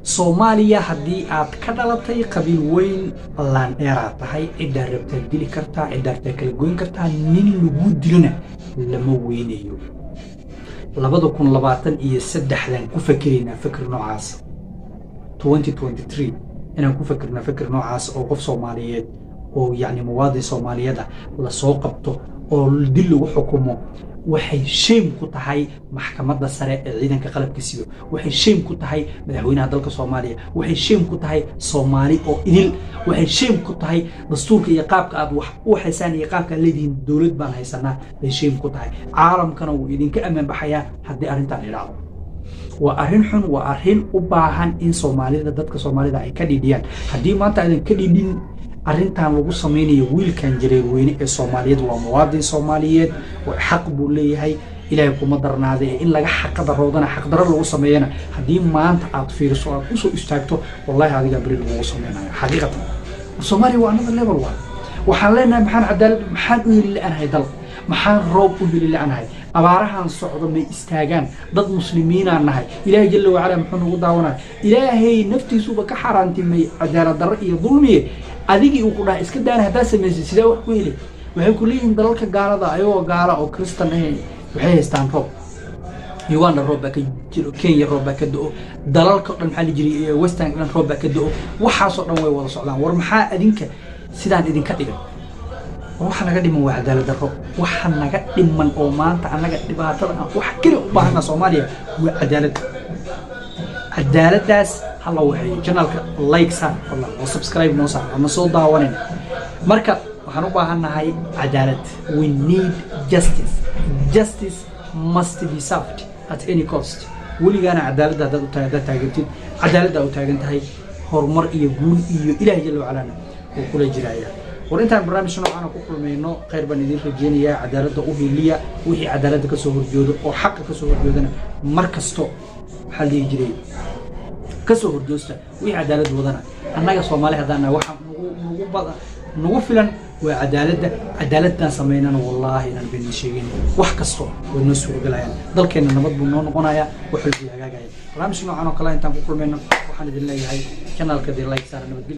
Soomaaliya haddii aad ka dhalatay qabiil weyn, laandheeraad tahay, ciddaa rabtaa dili kartaa, ciddaa rabtaa kala goyn kartaa, nin lagu dilona lama weynayo. 2023-dan ku fakeraynaa fikir noocaas, 2023 inaan ku fakirna fikir noocaas oo qof Soomaaliyeed oo yacni muwaadin Soomaaliyeed ah lasoo qabto oo dil lagu xukumo, waxay shame ku tahay Maxkamadda Sare ee Ciidanka Qalabka Sido, waxay shame ku tahay madaxweynaha dalka Soomaaliya, waxay shame ku tahay Soomaali oo idil, waxay shame ku tahay dastuurka iyo qaabka aad wax u haysaan iyo qaabka aad leedihiin dowlad baan haysanaa bay shame ku tahay. Caalamkana wuu idinka ammaan baxayaa haddii arrintan idhaahdo. Waa arrin xun, waa arrin u baahan in Soomaalida, dadka Soomaalida ay ka dhidhiyaan. Haddii maanta aadan ka dhidhin arrintan lagu samaynayo wiilkan Jareerweyne ee Soomaaliyeed, waa muwaadin Soomaaliyeed, xaq buu leeyahay, Ilaahay kuma darnaade in laga xaqdaroodana, xaqdarro lagu sameeyana, haddii maanta aad fiiriso, aad usoo istaagto, wallahi adigaa beri lagugu sameynayo. Xaqiiqatan Soomaaliya waa another level. Waa waxaan leenahay, maxaan cadaalad maxaan u heli la-aanahay dal? Maxaan roob u heli la-aanahay? Abaarahan socdo may istaagaan? Dad muslimiinaan nahay. Ilaahay jalla wacala muxuu nagu daawanaya? Ilaahay naftiisuba ka xaaraantimay cadaalad darro iyo dulmiye. Adigii uu ku dhaha iska daana, haddaad samaysay sidee wax ku heli? Waxay ku leeyihiin dalalka gaalada, ayagoo gaala oo Kristan ah, waxay haystaan roob. Uganda roob baa ka jiro, Kenya roob baa ka do-o, dalalka o dhan, maxaa la jiray, western dhan roob baa ka do-o. Waxaasoo dhan way wada socdaan. War maxaa adinka sidaan idinka dhigay? War waxa naga dhiman waa cadaalad darro. Waxa naga dhiman oo maanta annaga dhibaatada aan wax keli u baahana Soomaaliya waa cadaalad. Cadaaladdaas ha la waxeeyo. Channelka like saar fadlan oo subscribe noo saar, ama soo daawanayna. Marka waxaan u baahannahay cadaalad. We need justice. Justice must be served at any cost. Weligaana cadaaladda haddaad u tahay, haddaad taageertid cadaaladda u taagan tahay, horumar iyo guul iyo Ilahi jalla wacalaana wuu kula jiraya. War intaan barnaamij noocaana ku kulmayno, khayr baan idiin rajeynayaa. Cadaaladda u hiiliya. Wixii cadaaladda kasoo horjoodo oo xaqa kasoo horjoodana mar kasto, waxaa la dhihi jiray, kasoo horjoosta. Wixii cadaalad wadana, annaga Soomaali haddaan nahay, waxaa nagu badan, nagu filan waa cadaaladda. Cadaaladdan samaynana, wallaahi inaan been sheegin, wax kasto way noo suurogelayaan. Dalkeenna nabad buu noo noqonayaa, wax walbuu hagaagaya. Barnaamij noocan oo kale intaan ku kulmayno, waxaan idin leeyahay channelka dee like saara. Nabadgelyo.